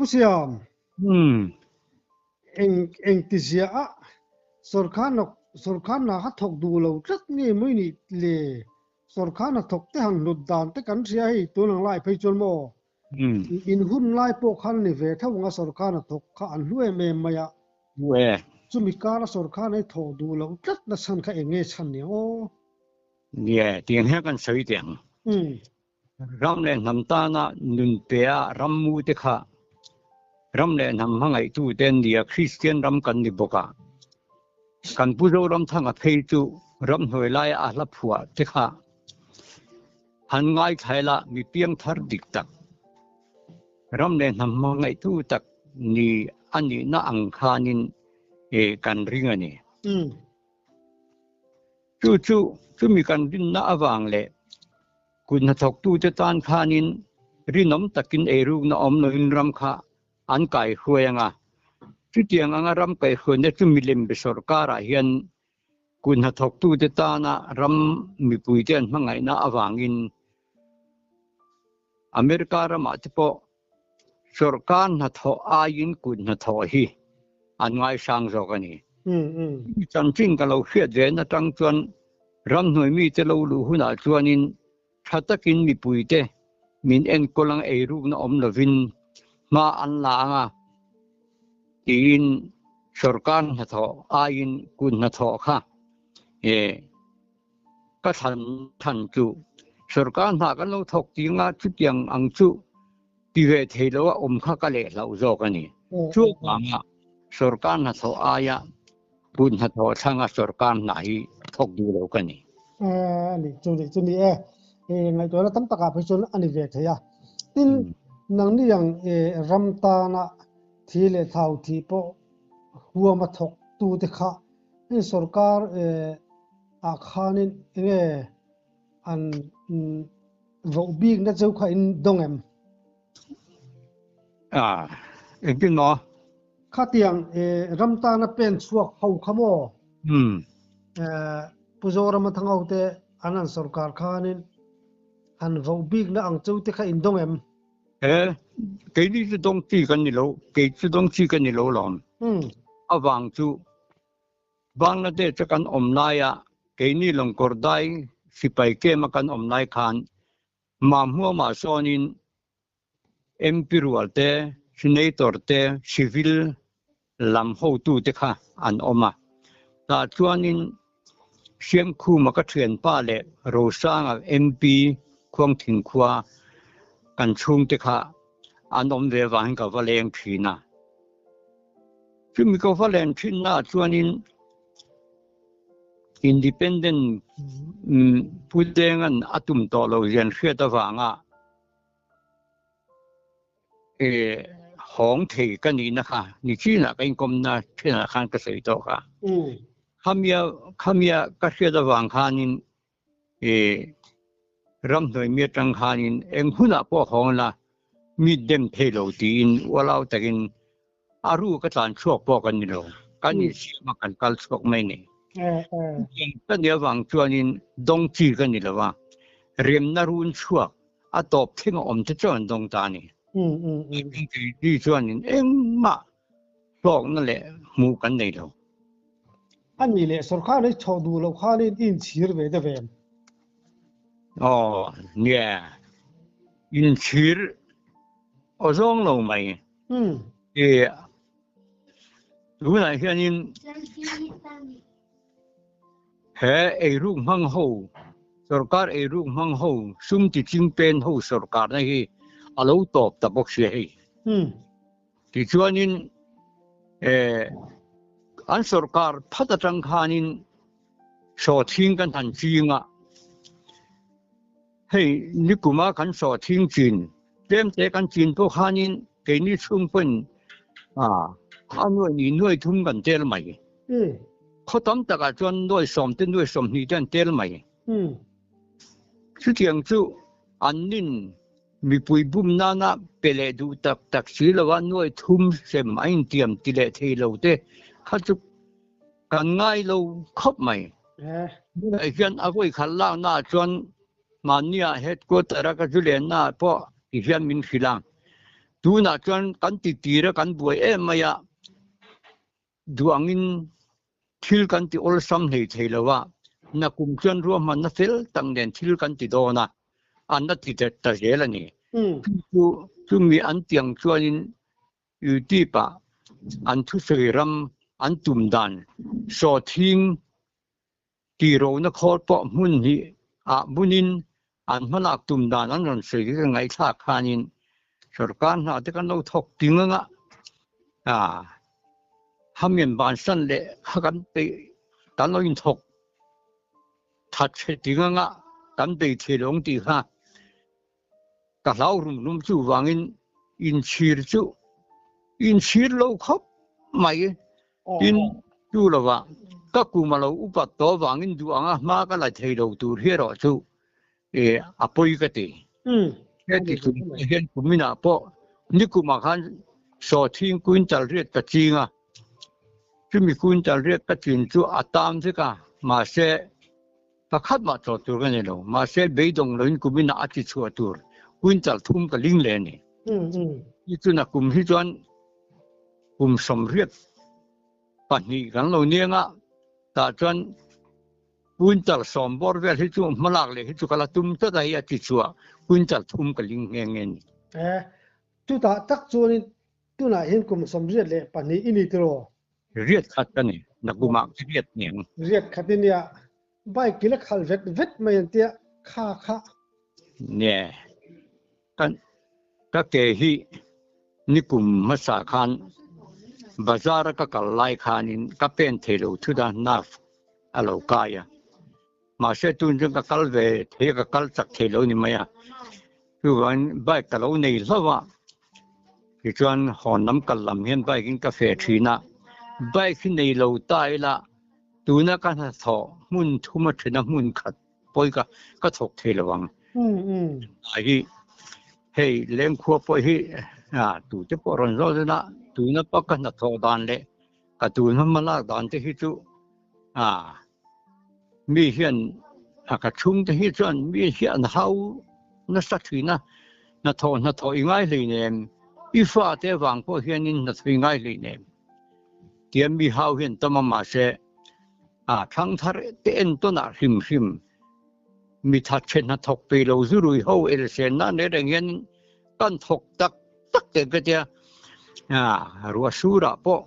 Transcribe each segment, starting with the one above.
Pu Siam, eng engtizia a sawrkar sawrkar hna kha thawk duh lo tlat nge mai nih le? Sawrkar hna thawk te han hlut dan te kan hria hei tun ang lai phei chuan maw? In hun lai pawh khan a ni ve tho ang a sawrkar hna thawk kha an hlu em em mai a. Chumi kara sawrkar hna hi thawk duh lo tlat na chhan kha eng nge chhan ni ang aw? Nia, tiang hian kan sawi teh ang. Ram leh hnam tana nun pea rammu te kha ram leh hnam hmangaihtu te an ni a, Kristian ram kan ni bawk a. Kan Pu Zoramthanga phei chu ramhnuai laia a hla phuah te kha han ngaithla ila mi piangthar dik tak, ram leh hnam hmangaihtu tak ni a nihna ang khanin kan ring a ni. Chu chu chumi kan rinna avang leh kut hnathawktute tan khanin rinawm takin eirukna awm loin ram kha an kaihruai ang a. Chutiang anga ram kaihruaina chu milem be sawrkarah hian kut hnathawktute tana ram mipuite an hmangaihna avangin America ramah te pawh Sawrkar hnathawh aiin kut hnathawh hi an ngaisang zawk a ni. Chanchin ka lo hriat ve na tang chuan ramhnuai mite lo luh hunah chuanin tha takin mipuite min enkawl ang eirukna awm lovin hma an la ang a tiin sawrkar hnathawh aiin kut hnathawh kha Ka thlan than chu sawrkar hna kan lo thawk tih anga chutiang ang chu ti ve thei lo a awm kha ka leh hlauh zawk a ni. Chuvanga sawrkar hnathawh aia kut hnathawh thlanga sawrkar hna hi thawk duh lo ka ni. A ni chu ni chu ni e. Ngaihtuahna tam takah phei chuan a ni ve thei a. Tin, nangni ang ram tana thi leh thau thih pawh huama thawktute kha Hei sorkar ah khanin enge an voh bikna cheu kha in dawng em? Ah, engtin maw? Khatiang ram tana pen chhuak ho kha maw? Pu Zorama Thangau te an han sorkar khanin han voh bikna ang cheu te kha in dawng em? He, keini chu dawng chi kan ni lo, kei chu dawng chi ka ni lo lawm. Avang chu Bangladesh a kan awm laia keini Lawngkawrdai sipai camp a kan awm lai khan Mahmuamah sawnin MP rual te, Senator te, Civil lam hotute kha an awm a. Tah chuanin Siamkhuma ka thianpa leh Rosanga MP Khuangthing khua kan chhungte kha an awm ve avangin ka va leng thin a. Chumi ka va len thinnaah chuanin Independent Pu Denga'n a tum tawh lo zian hriat avanga hawng thei ka nihna kha nichinah ka inkawmna thenah khan ka sawi tawh kha. Khamia khamia ka hriat avang khanin ramhnuai mi atang khanin eng hunah pawh hawng la mi dem thei lo tiin ualau takin A ru ka tlan chhuak pawh kan ni lo, kan insiam a kan kal chhuak mai ni. Ka nih avang chuanin dawng chi ka ni lo a, remna run chhuak a tawp thleng a awm te chuan an dawng ta a ni. Keini chuanin engmah hlawkna leh hmuh kan nei lo. A nih leh sawrkar hi chhoh duh loh khanin i inchhir ve deuh em? Aw, nia, inchhir aw zawng lo mai. E tunah hianin he eiruk hmang ho sorkar eiruk hmang ho sum ti ching pen ho sorkarna hi a lo tawp ta bawk sia hei. Tichuanin e an sorkar phat atang khanin sawhthing kan han ching a. Hei nikuma kan sawhthing chin tlemte kan chin pawh khanin keini chhung pawhin a nuai ni nuai thum kan tel mai. Khaw tam takah chuan nuai sawm te nuai sawmhnih te an tel mai. Chutiang chu an nin mipui bum nana pe leh duh tak tak si lova nuai thum sem a intiam ti leh thei lo te kha chu kan ngai lo khawp mai. Tunah hian a vawi khat laknaah chuan mahnia headquarter a ka zu lennaah pawh ti hian min hrilh a. Tunah chuan kan ti tir a, kan buai em mai a, duh angin thil kan ti awlsam hlei thei lo a, nakum chuan ruahmanna fel tak nen thil kan ti dawn a, an la ti ta zel a ni. Chu chu chumi an tiang chuanin YouTube ah an thusawi ram an tum dan sawthing Tihrohna khawl pawh hmun hnih ah bunin an hmalak tum dan an rawn sawi ka ngaihthlak khanin sorkar hna te kan lo thawk ting anga ah hamian bansan leh kha kan peih kan lo inthawk that chhe ting anga kan bei thei lo ang tih kha ka hlau rum rum chuvangin inchhir chu inchhir lo khawp mai tin chu lovah ka kum a lo upat tawh avangin duh anga hma ka la thei lo tur hi erawh chu eh a pawi ka ti. Heti chung hian kuminah pawh nikumah khan sawhthing quintal riat ka ching a, chumi quintal riat ka chin chu a tam vek a, mahse Pakhat mah chawh tur ka nei lo, mahse beidawng loin kuminah a ti chhuah tur quintal thum ka ling leh a ni. Hi chuna kum hi chuan kum 82 kan lo niang a, tah chuan quintal sawm bawr vel hi chu hmalak leh hi chu ka la tum tlat a, hei a ti chhuah quintal thum ka ling nghe nghe a ni. Chutah tak chuanin tunah hian kum 82 i ni tiraw? Riat khat ka ni, nakumah ka riat niang. Riat khat i nia, bike i la khalh vet vet mai an tia, kha kha. Nie, ka ka ke hi nikum hmasa khan bazar a ka kal lai khanin ka pen thei lo thut a, nerve a lo kai a. Mahse tun chuan ka kal ve thei a, ka kal chak thei lo ni mai a. Chuvangin bike ka lo nei hlauh a, tichuan hawn lam kal lam hian bike in ka feh thin a, bike hi nei lo ta ila tuna ka hnathawh hmun thum a then a hmun khat pawi ka ka thawk thei lo ang. Tunah hi hei lengkhua pawh hi tute pawh rawn zawt dawn a, tuna pawh ka hnathawh dan leh ka tun hma lak dan te hi chu Mi hian a ka chhungte hi chuan mi hi an hau nasa thin a, hnathawh hnathawh i ngai hleinem, i fate avang pawh hianin hnathawh i ngai hleinem tia mi hau hian tam a mahse a thlang thar te entawnah hrim hrim mi thatchhe hnathawk peih lo zu rui ho elsen nan reng reng hian kan thawk tak tak teh ka tia ruah surah pawh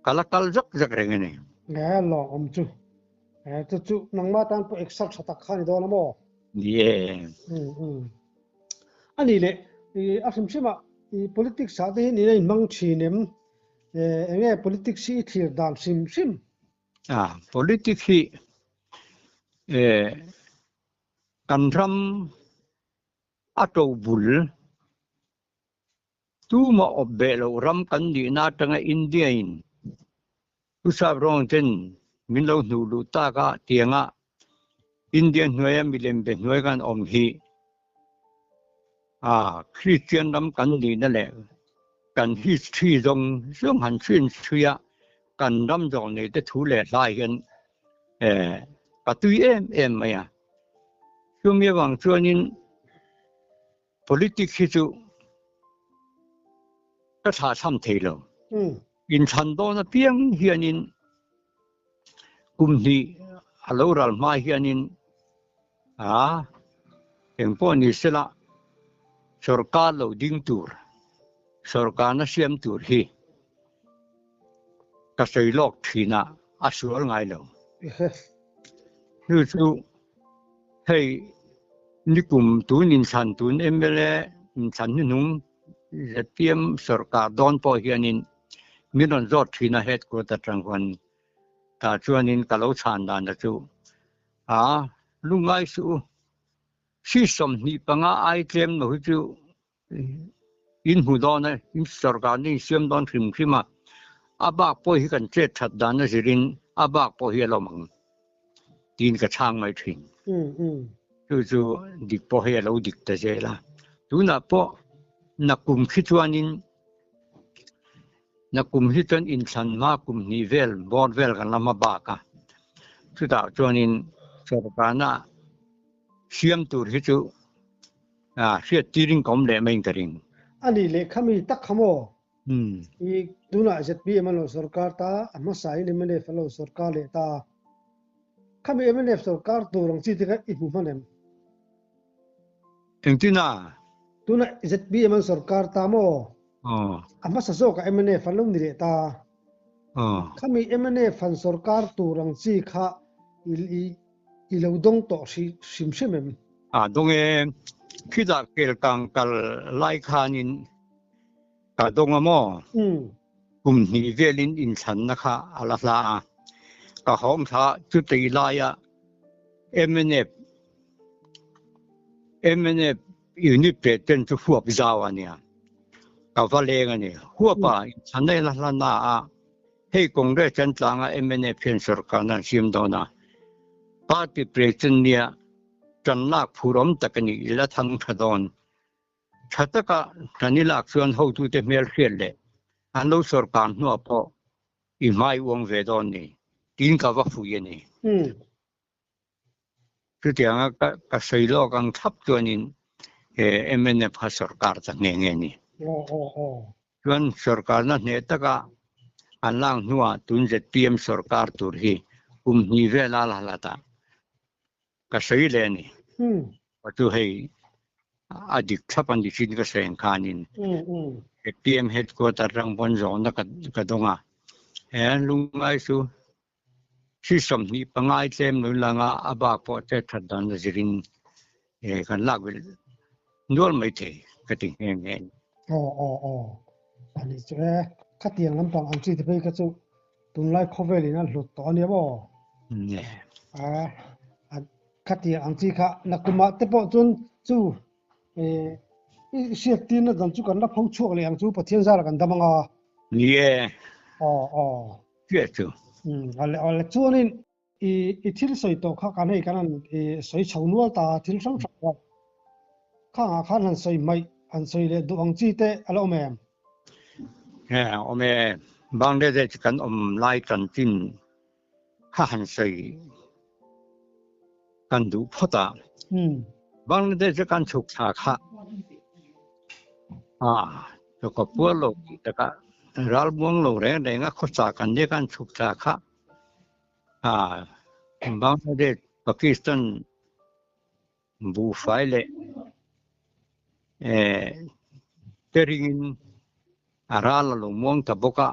Ka la kal zak zak reng a ni. Nge lawng awm chu. Chu chu nangmah tan pawh exer tha tak kha ni dawn a maw? Ni e. A nih leh a hrim hrim ah politics ah te hian in a inhmang thin em? Enge politics hi i thlir dan hrim hrim? Politics hi kan ram a to bul Tumah awp beh loh ram kan nihna atanga India-in Usap rawngten min lo hnuh luh tak a tianga India hnuaia milem be hnuai kan awm hi a Kristian ram kan nihna leh kan history zawng zawng han chhin chhui a kan ram zawng nei te thu leh hlai hian ka tui em em mai a. Chumi avang chuanin Politics hi chu ka thlah tham thei lo. Inthlan dawn apiang hianin kum hnih a lo ral hma hianin a engpawh ni sela sorkar lo ding tur, sorkarna siam tur hi ka sawi lawk thin a, a sual ngai lo. Chu chu Hei nikum tun inthlan tun mla inthlan hnuhnung zpm sorkar dawn pawh hianin min rawn zawt thin a headquarter atang khan tah chuanin ka lo chhan dan a chu a lungngai suh u hri 25 ai tlem lo hi chu in hmu dawn a in sorkar na insiam dawn hrim hrim a a bak pawh hi kan chet that dan a zirin a bak pawh hi a lawm ang tiin ka chhang mai thin. Chu chu dik pawh hei a lo dik ta zel a tunah pawh nakum khi chuanin nakum hi chuan inthlan hma kum hnih vel bawr vel kan la hma bak a chutah chuanin sorkarna siam tur hi chu A hriat tirin ka awm leh mai in ka ring. A nih leh khami tak kha maw? I tunah zpm an lo sorkar ta, a hmasain mnf an lo sorkar leh ta. Khami mnf sorkar tur ang chi te kha i hmu hman em? Engtin a? Tunah zpm an sorkar ta maw? A hmasa zawkah mnf an lo ni leh ta. Khami mnf han sorkar tur ang chi kha i I lo dawng tawh hrim hrim em? A dawng e, khitah kel kang kal lai khanin ka dawng a maw? Kum hnih velin inthlanna kha a la hla a, ka hawng thla chutei laia mnf mnf unit president chu huap zau a nia, ka va leng a ni. Huapa inthlanna la hla na a. Hei Congress an tlang a mnf hian sorkarna an siam dawn a, party president nia tan lak phur awm tak a ni i la thang tha dawn. Tha taka tan i lak chuan hotute hmel hriat leh an lo sorkar hnuah pawh i hmai uang ve dawn ni tiin ka va fui a ni. Chutianga ka sawi lawk ang thlap chuanin mnf kha sorkar ta nghe nghe a ni. Chuan sorkarna hneh taka an lak hnuah tun zpm sorkar tur hi kum hnih vel a la hlat a, ka sawi leh a ni. Chu hei a dik thlap a ni thin ka sawi ang khanin zpm headquarter rang pawn zawhna ka dawng a, he lungngai chu Hri 25 i tlem lo lang a, a bak pawh chet that dan a zirin kan lak belh nual mai thei ka ti nghe nghe a ni. Aw aw aw a ni chu e, khatiang lampang ang chi te phei kha chu tunlai khawvel in a hlut tawh a nia maw? Nge. A khatiang ang chi kha nakumah te pawh chuan chu i hriat tirna dan chu kan la pho chhuak leh ang chu Pathian zara kan dam ang a. Ni e. Aw aw. Chiah chu. Awle awle chuanin i i thil sawi tawh kha kan hei kan han i sawi chho nual ta thil hrang hrang kha khangah khan han sawi hmaih han sawi leh duh ang chi te a la awm em? He awm e, Bangladesh kan awm lai chanchin kha han sawi kan duh phawt a. Bangladesh a kan chhuk thla kha a ka puar lo tih takah ral muang lo reng reng a khawsa kan nia kan chhuk thla kha a Bangladesh Pakistan buhfai leh te ringin a ral a lo muang ta bawk a,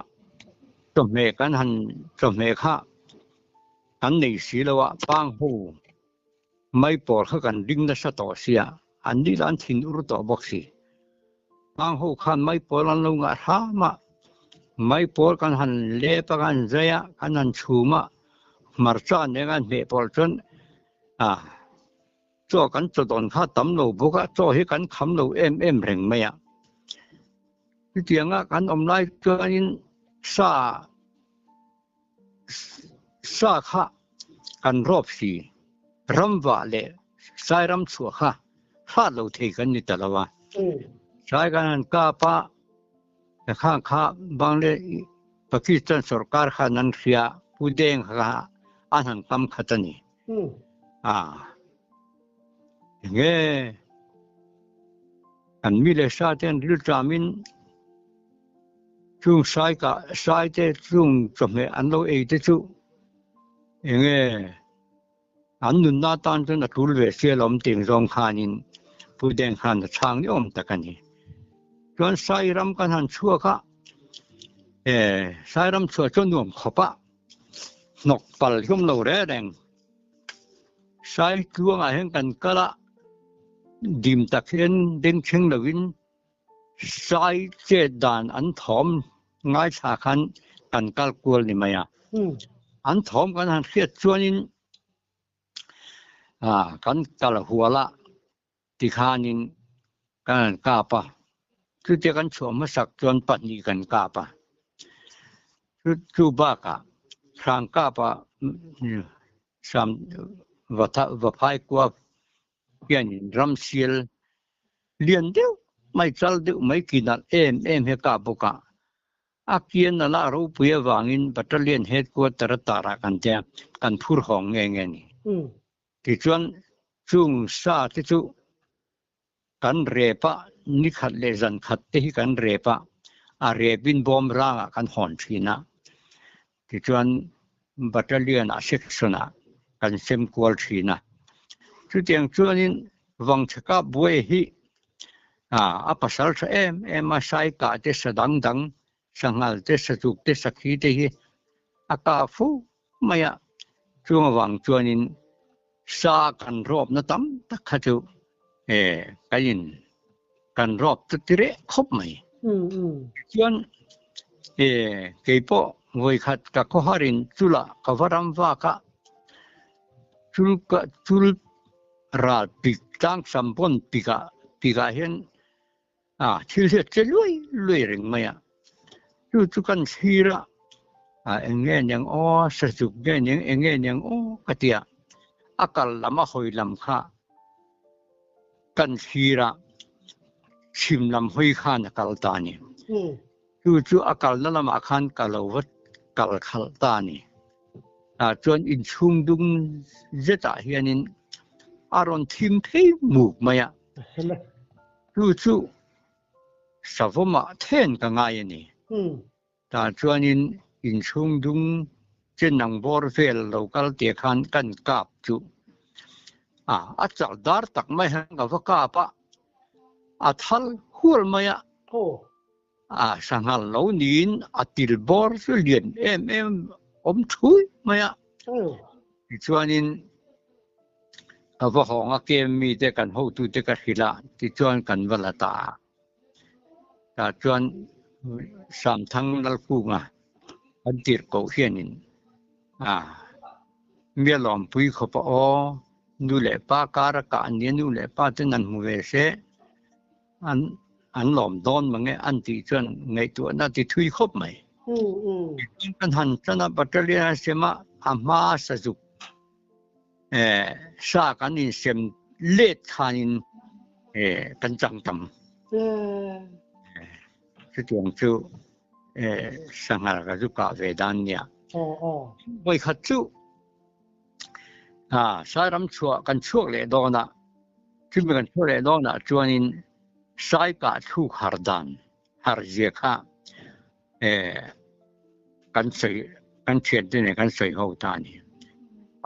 chawhmeh kan han chawhmeh kha kan nei si lo a, pang ho mai pawl kha kan ring nasa tawh sia, an ni lah an thin ur tawh bawk si. Pang ho khan mai pawl an lo ngah hram a, mai pawl kan han lep a, kan han zai a, kan han chhum a, hmarcha nen kan hmeh pawlh chuan a chaw kan chaw dawn kha tam lo bawk a, chaw hi kan kham lo em em reng mai a. Chutianga kan awm lai chuanin sa sa kha kan rawp si, ramvah leh sairam chhuah kha hrat lo thei kan ni ta lo a. Sai kan han kap a, khang kha Bangladesh Pakistan sorkar khan an hria, Pu Deng kha an han kam khat a ni. A enge kan mi leh sa te an ril ṭamin chung sai kah sai te chung chawhmeh an lo ei te chu enge an nunna tan chuan a tul ve sia lawm tih zawng khanin Pu Deng khan a chhang ni awm tak a ni. Chuan sai ram kan han chhuak a, e sai ram chhuah chu a nuam khawp a. Hnawk pal hlum lo reng reng. Sai tluangah hian kan kal a, dim tak hian bengchheng lovin sai chet dan an thawm ngaithla khan kan kal kual ni mai a. An thawm kan han hriat chuanin kan kal hual a. Tikhanin kan han kap a, chutia kan chhuah hmasak chuan pahnih kan kap a, chu chu bakah hrang kap a hram va phai kua hianin ram sial lian deuh mai chal deuh mai ki nalh em em hi a kap bawk a, a kian a lah ropui avangin battalion headquarter a tarah kan tia kan phur hawng nge nge a ni. Tichuan chung sa te chu kan rep a, ni khat leh zan khat te hi kan rep a, a repin bawm rangah kan hawn thin a. Tichuan battalion-ah section-ah kan sem kual thin a. Chutiang chuanin Vangchhaka buai hi a pasal tha em em a, Saikah te sa dang dang, sanghal te, sazuk te, sakhi te hi a kah fo mai a. Chung avang chuanin sa kan rawpna tam tak kha chu kan in kan rawp chu ti reh khawp mai. Tichuan keipawh vawikhat ka khawharin chulah ka va ram vak a, chul ka chul ral pik tlang sam pawn pikah pikah hian a thil hriat che luai luai reng mai a. Chu chu kan thlir a, a eng nge niang aw, sazuk nge niang eng nge niang aw ka ti a, a kal lam a hawi lam kha kan thlir a, chhim lam hawi khan a kal ta a ni. Chu chu a kalna lamah khan ka lo va kal khalh ta a ni. Tah chuan inchhung dung zetah hianin a rawn thim phei muk mai a. Chu chu savawmah then ka ngai a ni. Tah chuanin inchhung dung chen ang bawr vel lo kal tih khan kan kap chu a chak dar tak mai hian ka va kap a, a thal hual mai a. A sanghal lo niin a til bawr chu lian em em awm thui mai a. Tichuanin ka va hawng a kem mite kan hotute ka hrilh a, tichuan kan va la ta a. Tah chuan Samthang Lalkunga an tirh koh hianin a mi a lawmpui khawp a aw, nu leh pa kar a kah ania nu leh pa ten an hmu ve se an an lawm dawn mang e an tih chuan ngaihtuahna a ti thui khawp mai. Kan han tan a battalion a sem a, a hma sazuk sa kan insem let khanin kan chang tam. Chutiang chu sanghal ka zu kah ve dan nia. Vawikhat chu Sairam chhuah kan chhuak leh dawn a, chumi kan chhuak leh dawnah chuanin Sai kah thluk har dan har zia kha kan sawi kan thiante nen kan sawi ho ta a ni.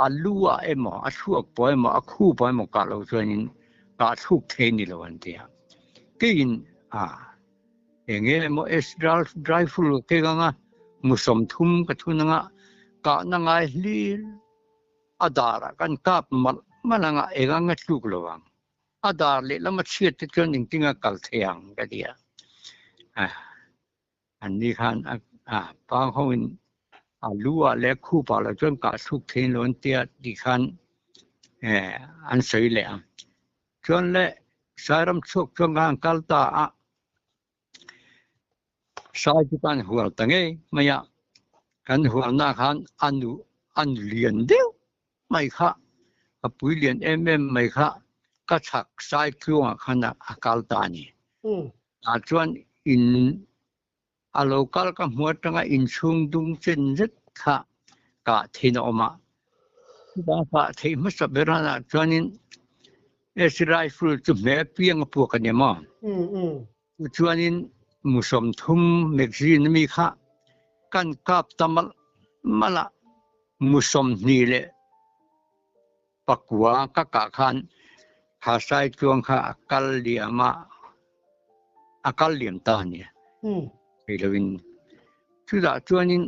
A lu ah emaw a thluak pawh emaw a khu pawh emaw kah loh chuanin kah thluk thei ni lo an ti a. Keiin a eng emaw S rifle ka keng anga mu 30 ka thun anga kahna ngai hlir a darah kan kap malh malh anga eng anga tluk lo ang. A dar lehlam a chhiat te chuan engtin a kal thei ang ka ti a. An ni khan a pang ho in a lu ah leh khup ah lo chuan kah thluk thei lo an tia tih khan an sawi leh a. Chuan le Sairam chhuak chuan khan an kal ta a. Sai chu kan hual ta ngei mai a. Kan hualna khan a nu a nu lian deuh mai kha ka pui lian em em mai kha ka chhak sai tluangah khan a kal ta a ni. Tah chuan in a lo kal ka hmu atanga inchhung dung chen zet kha kah theihna a awm a. Chutah kah theih hmasa ber hanah chuanin AC rifle chu hmeh apiang a puak a ni maw? Chuanin mu 30 magazine ami kha kan kap ta malh malh a, mu 29 ka kah khan kha sai tluang kha a kal liam a, a kal liam ta a ni. Thei loin chutah chuanin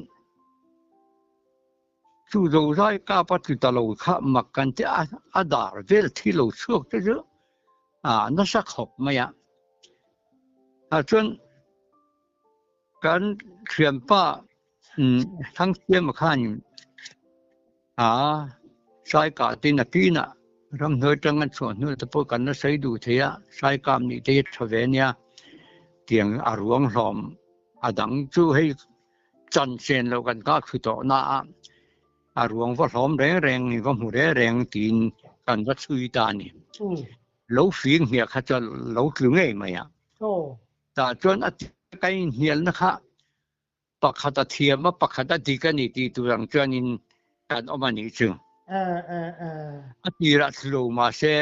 Chu zozai kap a tlu ta lo kha mak kan ti a, a dar vel thi lo chhuak te chu a nasa khawp mai a. Tah chuan kan thianpa Thangsiama khanin a sai kah tin a kinah ramhnuai atang an chhuah hnu te pawh kan la sawi duh thei a, sai kap nih te hi a tha ve ania tiang a ruang hlawm a dang chu hei Chan chen lo kan kah thlu tawh na a, a ruang va hlawm reng reng in va hmu reng reng tiin kan va chhui ta a ni. Lo fing hniah kha chuan lo tlu ngei mai a. Tah chuan a ka inhnialna kha pakhat a thiam a, pakhat a dik a ni tih tur ang chuanin kan awm a nih chu. A tirah thlu lo mahse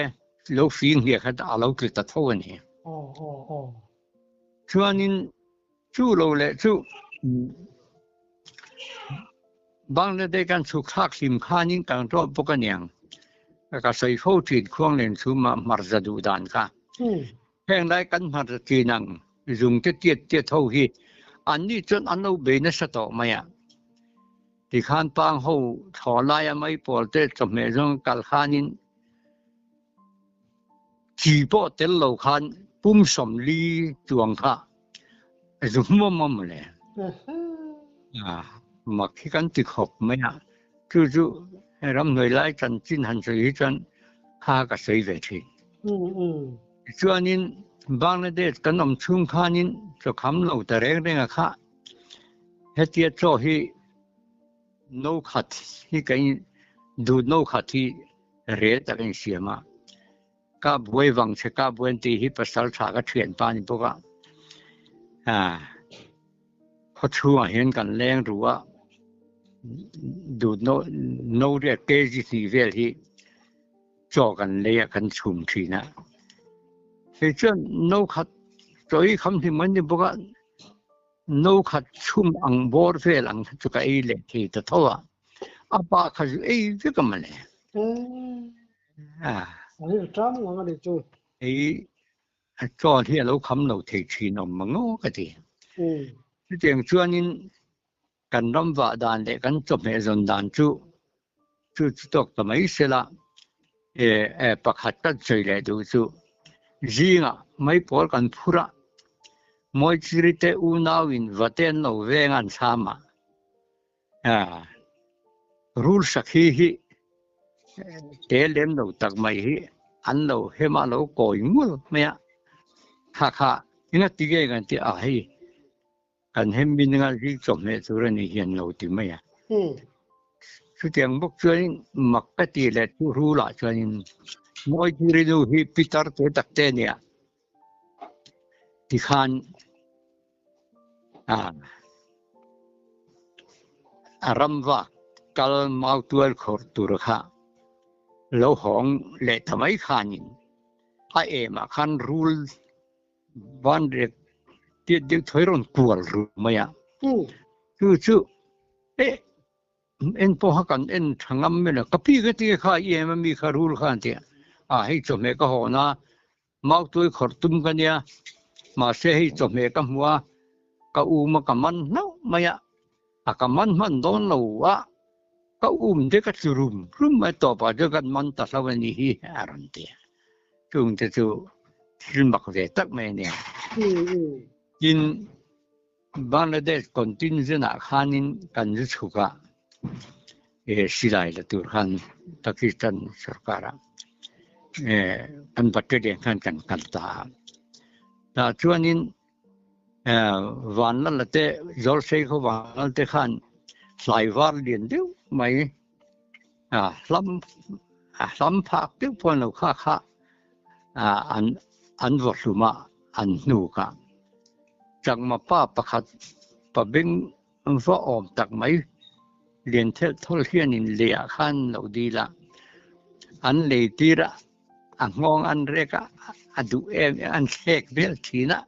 lo fing hniah kha a lo tlu ta tho a ni. Aw aw aw. Chuanin chu lo leh chu Bangladesh kan chhuk thlak hlim khanin kan tlawh bawk a niang. Ka sawi fo thin Khuanglen chhuma hmarza duh dan kha. Heng lai kan hmarza chin ang zung te tiat tiat ho hi anni chuan an lo bei nasa tawh mai a. Tikhan pang ho thaw laia mai pawl te chawhmeh zawng kal khanin Chi pawh tel lo khan pum 40 chuang kha a zu hmuam a mawle. Mak hi kan ti khawp mai a, chu chu ramhnuai lai chanchin han sawi hi chuan kha ka sawi ve thin. Tichuanin Bangladesh kan awm chhung khanin chawkham lo ta reng reng a kha hetia chaw hi no khat hi ka in duh no khat hi rel tak a insiam a, ka buai vang che ka buai an tih hi pasal tha ka thian pa a ni bawk a, ah khaw chhungah hian kan leng ru a, duh no no riat kg hnih vel hi chaw kan lei a kan chhum thin a, kei chuan no khat chaw hi kham hlim an ni bawk a, no khat chhum ang bawr vel ang kha chu ka ei leh thei ta tho a. A pa kha chu ei vek a mawle. A ṭam ngang a ni chu. Ei chaw hi a lo kham lo thei ṭhin awm mang aw ka ti. Chutiang chuanin kan ram vah dan leh kan chawhmeh zawn dan chu chu chu tawk ta mai sela pakhat kan sawi leh duh chu zingah maipawl kan phur a, Mawichiri te unauin vate an lo veng a an thlam a. Rul sakhi hi te lem lo tak mai hi an lo hem a lo kawi ngul mai a, kha kha eng a ti nge kan tih a hei kan hem min anga zing chawhmeh tur a nih hi an lo ti mai a. Chutiang bawk chuanin mak ka tih leh chu rulah chuanin Mawitiri nu hi pitar te tak te a nia tikhan A ram vak kal mau tual khawrh tur kha lo hawng leh ta mai khanin a emah khan rul van rek tiat deuh thawi rawn kual ru mai a. Chu chu eh en pawha kan en tha ngam mai lo. Ka pi ka ti kha i em a mi kha rul khan tia a hei chawhmeh ka hawn a Mautuai khawrh tum ka nia, mahse hei chawhmeh ka hmu a, ka um a ka man hlauh mai a, a ka man hman dawn lo a, ka um te ka tlu rum rum mai tawpah chuan kan man ta hlauh a ni hi a rawn ti a, chungte chu thil mak ve tak mai a nia. Tin, Bangladesh contingent ah khanin kan zu chhuk a, silai la tur khan Pakistan sorkar ah kan battalion khan kan kal ta a. Tah chuanin Vanlala te Zawlsei khaw Vanlal te khan hlai var lian deuh mai hlam hlam phak deuh pawh an lo kha kha an an vaw hlum a an hnuk a. Chakma pa pakhat pa beng va awm tak mai lian thelh thawl hianin leiah khan lo dil a, an lei tir a, a nghawng an rek a, a duh em em an thlek vel thin a,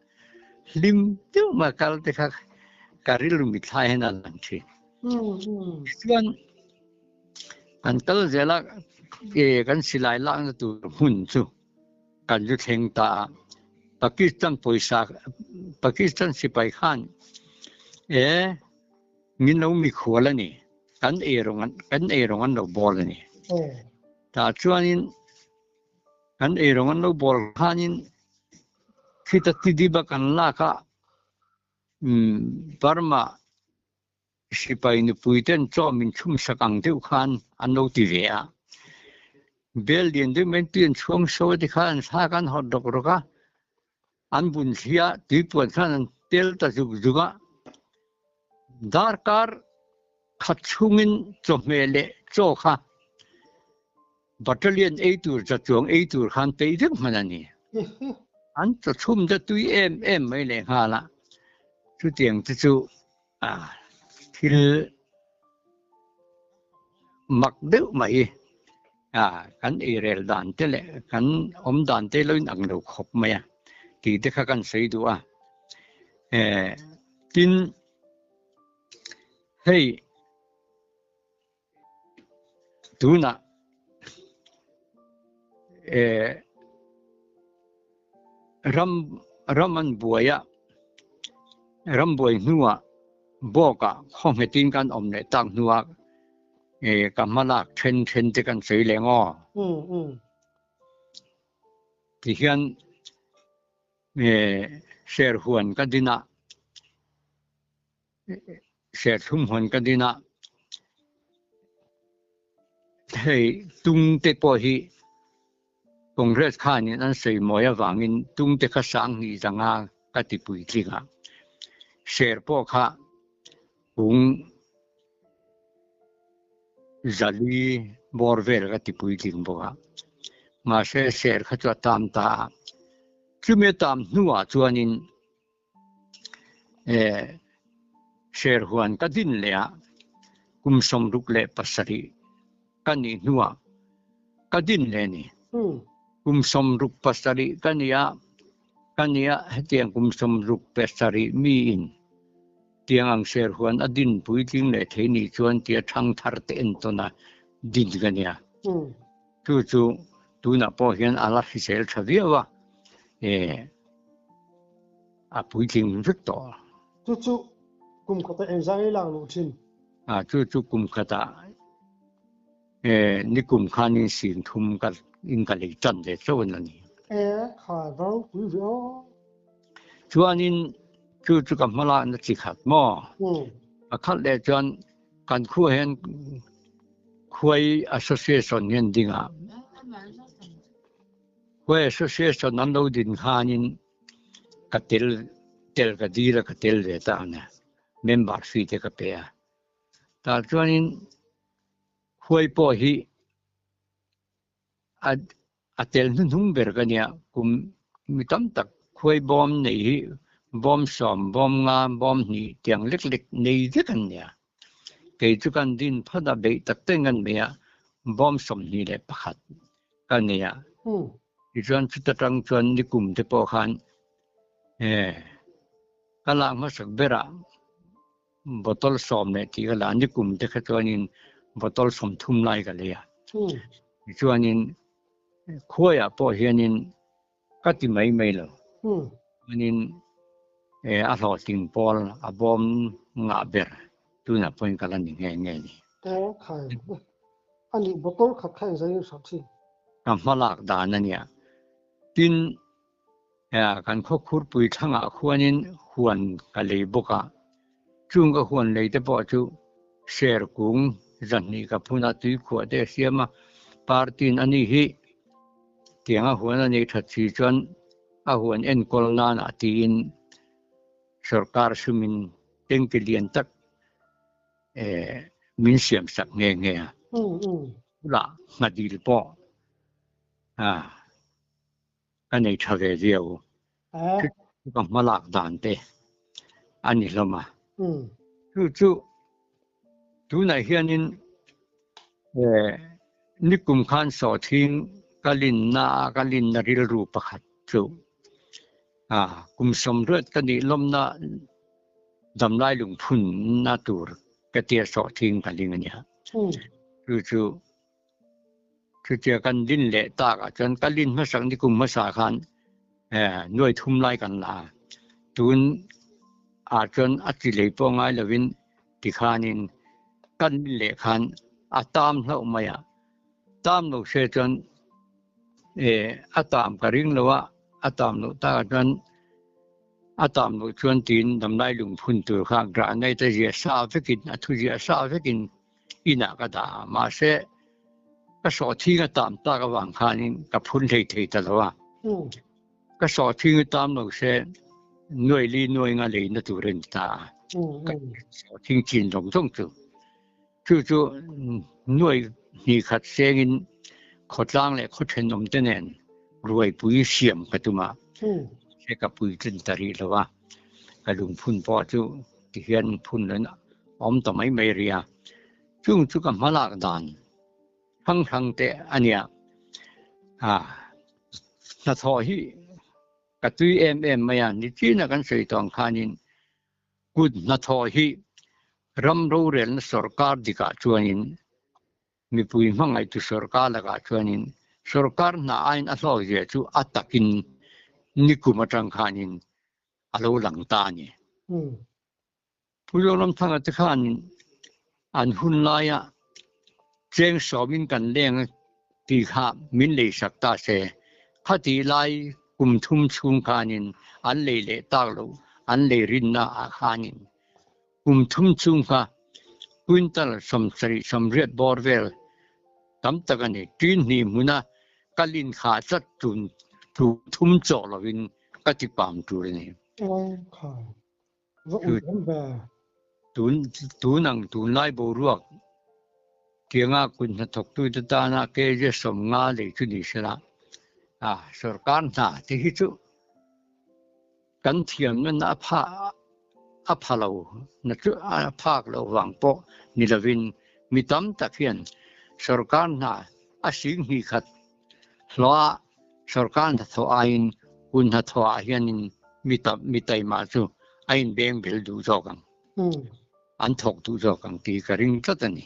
hlim deuh mai kal te kha ka rilru mithlai hian a lang thin. Tichuan kan kal zel a, kan silai lakna tur hmun chu kan zu thleng ta a, Pakistan pawisa Pakistan sipai khan e min lo mikhual a ni, kan ei rawng an kan ei rawng an lo bawl a ni. Tah chuanin kan ei rawng an lo bawl khanin khita tidip a kan lak a Burma Sipai nupui ten chaw min chhumsak ang deuh khan an lo ti ve a. Bel lian deuh mai tui an chhuang so a ti khan an thlak a, an hawt rawk rawk a, an bun thli a, tuipuan khan an tel ta zuk zuk a. Darkar khat chhungin chawhmeh leh chaw kha Battalion ei tur zachuang ei tur khan peih vek hman a ni. An chaw chhum te tui em em mai leh nghal a, chutiang te chu thil mak deuh mai kan eirel dan te leh kan awm dan te lo inang lo khawp mai a. Tih te kha kan sawi duh a. Tin, hei tunah ram ram an buai a, ram buai hnuah bawkah khaw nghetin kan awm leh tak hnuah ka hma lak then then te kan sawi leh ngaw. Tihian serhuan ka din a, serthlum huan ka din a, hei tung te pawh hi Congress khanin an sawi mawi avangin tung te kha sang hnih zanga ka ti puitling a, ser pawh kha kung Zali bawr vel ka ti puitling bawk a, mahse ser kha chu a tam ta a. Chumi a tam hnuah chuanin eh ser huan ka din leh a, kum 67 ka nih hnuah ka din leh a ni. Kum 67 ka ni a, ka ni a, hetiang kum 67 miin Tiang ang ser huan a din puitling leh thei nih chuan tia thang thar te entawn a din ka nia. Chu chu tunah pawh hian a la hrisel tha viau a, eh a puitling vek tawh. Chu chu kum khatah engzah nge lak luh thin? A chu chu kum khatah eh nikum khanin sin thum ka in ka lei tan ve chauh a ni. Eh kha ropui ve aw. Chuanin chu chu ka hma lakna chi khat maw? A khat leh chuan kan khua hian Khuai Association hian ding a, Khuai Association an lo din khanin ka tel tel ka dil a ka tel ve ta a ni, member fee te ka pe a. Tah chuanin khuai pawh hi A a tel hnuhnung ber ka nia, kum mi tam tak khuai bawm nei hi bawm sawm, bawm nga, bawm hnih tiang lek lek nei vek an nia. Kei chu kan din phawt a, beih tak ten kan bei a, bawm 21 ka nei a. Tichuan chuta tang chuan nikum te pawh khan ka lak hmasak berah Bottle sawm leh tih ka la a, nikum te kha chuanin bottle 30 lai ka lei a. Tichuanin khuaiah pawh hianin ka ti mai mai lo. Chuanin a hlawhtling pawl a bawm ngah ber tunah pawhin ka la ni nghe nghe ni. Aw khai, a nih bottle khat kha engzah in hralh thin? Ka hmalak dan a nia. Tin, Kan khawkhurpui thlangah khuanin huan ka lei bawk a, chung ka huan lei te pawh chu ser kung 200 ka phun a, tui khuah te a siam a, party in a ni hi tianga huan a neih that si chuan a huan enkawl nan ah tiin sorkar sumin tanki lian tak min siam sak nghe nghe a, bulah nghadil pawh Ka nei tha ve viau. Chu ka hma lak dan te a ni hlawm a. Chu chu tunah hianin nikum khan sawhthing ka linna a ka linna rilru pakhat chu kum 80 ka nih lawmna damlai lungphunna tur ka tia sawhthing ka ling a nia. Chu chu Chutia kan din leh tak ah chuan ka lin hmasak ni kum hmasa khan nuai thum lai kan la a, tun ah chuan a chi lei pawh ngai lovin tikhanin kan lin leh khan a tam hlauh mai a, tam lo se chuan a tam ka ring lo a, a tam loh tak ah chuan A tam loh chuan tiin damlai lungphun tur kha granite a ziah sa vekin a thu ziah sa vekin inah ka dah a, mahse ka sawhthing a tam tak avang khanin ka phun hlei thei ta lo a. Ka sawhthing hi tam lo se nuai li nuai nga leina tur a ni ta a, ka sawhthing chin zawng zawng chu. Chu chu nuai hnih khat sengin khawtlang leh khaw thenawm te nen ruaipui siam ka tum a, he ka puitlin ta rih lo a, ka lungphun pawh chu tihian phun an awm ta mai mai rih a, chung chu ka hma lak dan hrang hrang te a nia, hnathawh hi. Ka tui em em mai a, nichina kan sawi tawh ang khanin kut hnathawh hi ram rorelna sorkar dikah chuanin mipui hmangaihtu sorkar lakah chuanin sorkar hna aiin a hlawk zia chu a takin nikum atang khanin a lo lang ta a ni. Pu Zoramthanga te khanin an hun laia cheng sawmin kan leng a tih kha min leisak ta se, khati lai kum thum chhung khanin an lei leh tak lo, an lei rinna ah khanin kum thum chhung kha quintal 70 80 bawr vel tam tak a ni. Tin hnih hmuna ka lin khah tlat tun thum chawh lovin ka ti pam tur a ni. Va ui awm ve. Tun tun ang tunlai boruak tianga kut hnathawktute tana KJ 50 lei chu ni sela, a sorkar hna te hi chu kan thiamna na a pha a pha lo na chu a phak lo vang pawh ni lovin mi tam tak hian sorkar hna a sing hnih khat hlawh a sorkar hnathawh aiin hun hnathawh ah hianin mi tam mi taima chu a inbeng bel duh zawk ang, an thawk duh zawk ang tih ka ring tlat a ni.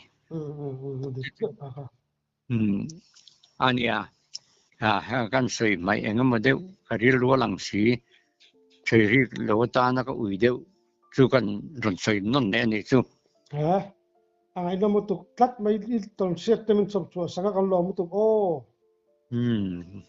A nia, kan sawi hmaih eng emaw deuh ka rilru a lang si, sawi rik lo atana ka ui deuh chu kan rawn sawi nawn leh a nih chu. A ngaihnawm lutuk tlat mai i tawn hriat te min chawp chhuah sak a kan lawm lutuk aw. Umm.